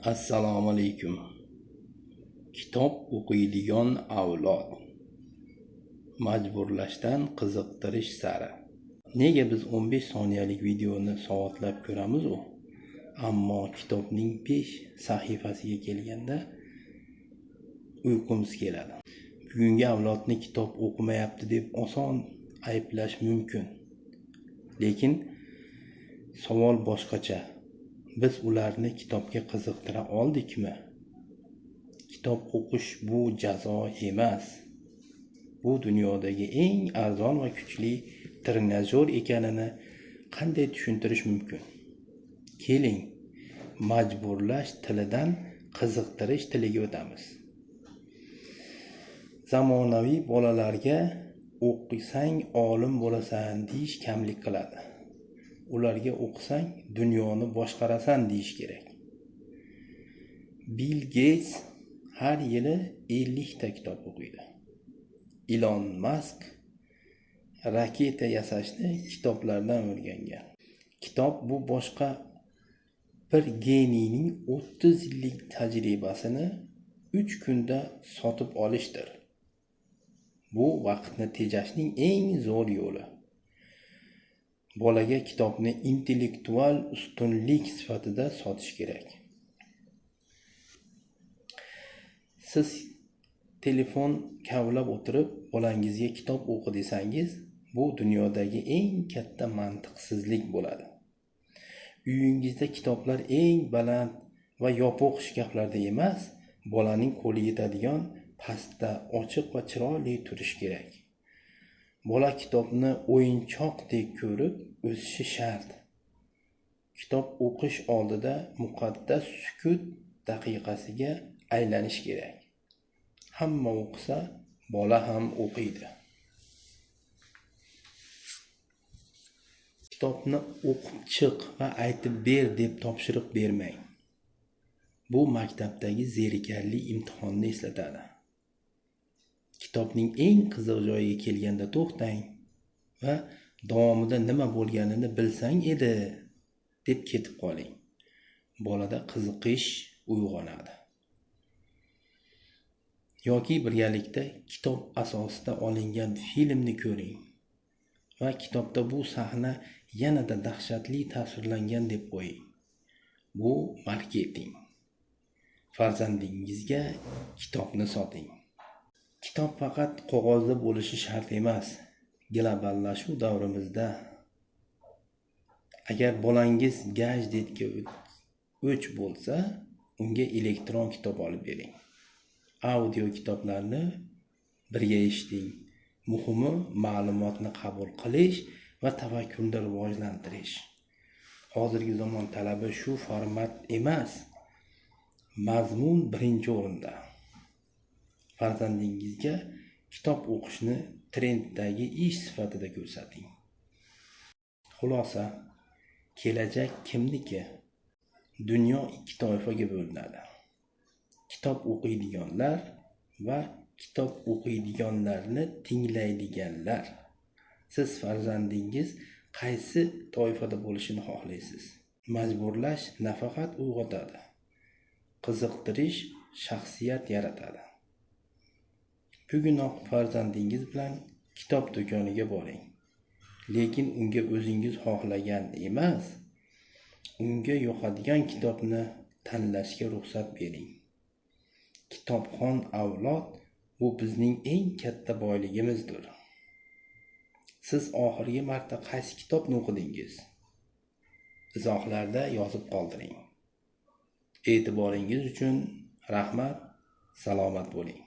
Assalomu alaykum. Kitob o'qiydigan avlod. Majburlashdan qiziqtirish sari. Nega biz 15 soniyalik videoni soatlab ko'ramiz u? Ammo kitobning 5 sahifasiga kelganda uyqumiz keladi. Bugungi avlodni kitob o'qimayapti deb oson ayblash mumkin. Lekin savol boshqacha. Biz ularni kitobga qiziqtira oldikmi? Kitob o'qish bu jazo emas. Bu dunyodagi eng arzon va kuchli trenajyor ekanini qanday tushuntirish mumkin? Keling, majburlash tilidan qiziqtirish tiliga o'tamiz. Zamonaviy bolalarga o'qisang olim bo'lasan deyish kamlik qiladi. Ularga o'qisang dunyoni boshqarasan deyish kerak. Bill Gates har yili 50 ta kitob o'qiydi. Ilon Mask raketa yasashni kitoblardan o'rgangan. Kitob bu boshqa bir geniyning 30 yillik tajribasini 3 kunda sotib olishdir. Bu vaqtni tejashning eng zo'r yo'li. Bolaga kitobni intellektual ustunlik sifatida sotish kerak. Siz telefon kavlab o'tirib bolangizga kitob o'qi desangiz, bu dunyodagi eng katta mantiqsizlik bo'ladi. Uyingizda kitoblar eng baland va yopiq shkaflarda emas, bolaning qo'li yetadigan pastda, ochiq va chiroyli turishi kerak. Bola kitobni o'yinchoqdek ko'rib o'sishi shart. Kitob o'qish oldida muqaddas sukut daqiqasiga aylanish kerak. Hamma o'qisa, bola ham o'qiydi. Kitobni o'qib chiq va aytib ber deb topshiriq bermang. Bu maktabdagi zerikarli imtihonni eslatadi. Kitobning eng qiziq joyiga kelganda to'xtang va davomida nima bo'lganini bilsang edi deb ketib qoling. Bolada qiziqish uyg'onadi. Yoki birgalikda kitob asosida olingan filmni ko'ring va kitobda bu sahna yanada dahshatli tasvirlangan deb qo'ying. Bu marketing. Farzandingizga kitobni soting. Kitob faqat qog'ozda bo'lishi shart emas. Globallashuv davrimizda agar bolangiz gadjetga o'ch bo'lsa, unga elektron kitob olib bering. Audio kitoblarni birga eshiting. Muhimi ma'lumotni qabul qilish va tafakkurni rivojlantirish. Hozirgi zamon talabi shu format emas. Mazmun birinchi o'rinda. Farzandingizga kitob o'qishni trenddagi ish sifatida ko'rsating. Xulosa, kelajak kimniki? Dunyo ikki toifaga bo'linadi. Kitob o'qiydiganlar va kitob o'qiydiganlarni tinglaydiganlar. Siz farzandingiz qaysi toifada bo'lishini xohlaysiz? Majburlash nafaqat uyg'otadi, qiziqtirish shaxsiyat yaratadi. Bugunoq farzandingiz bilan kitob do'koniga boring. Lekin unga o'zingiz xohlagan emas, unga yoqadigan kitobni tanlashga ruxsat bering. Kitobxon avlod bu bizning eng katta boyligimizdir. Siz oxirgi marta qaysi kitobni o'qidingiz? Izohlarda yozib qoldiring. E'tiboringiz uchun rahmat, salomat bo'ling.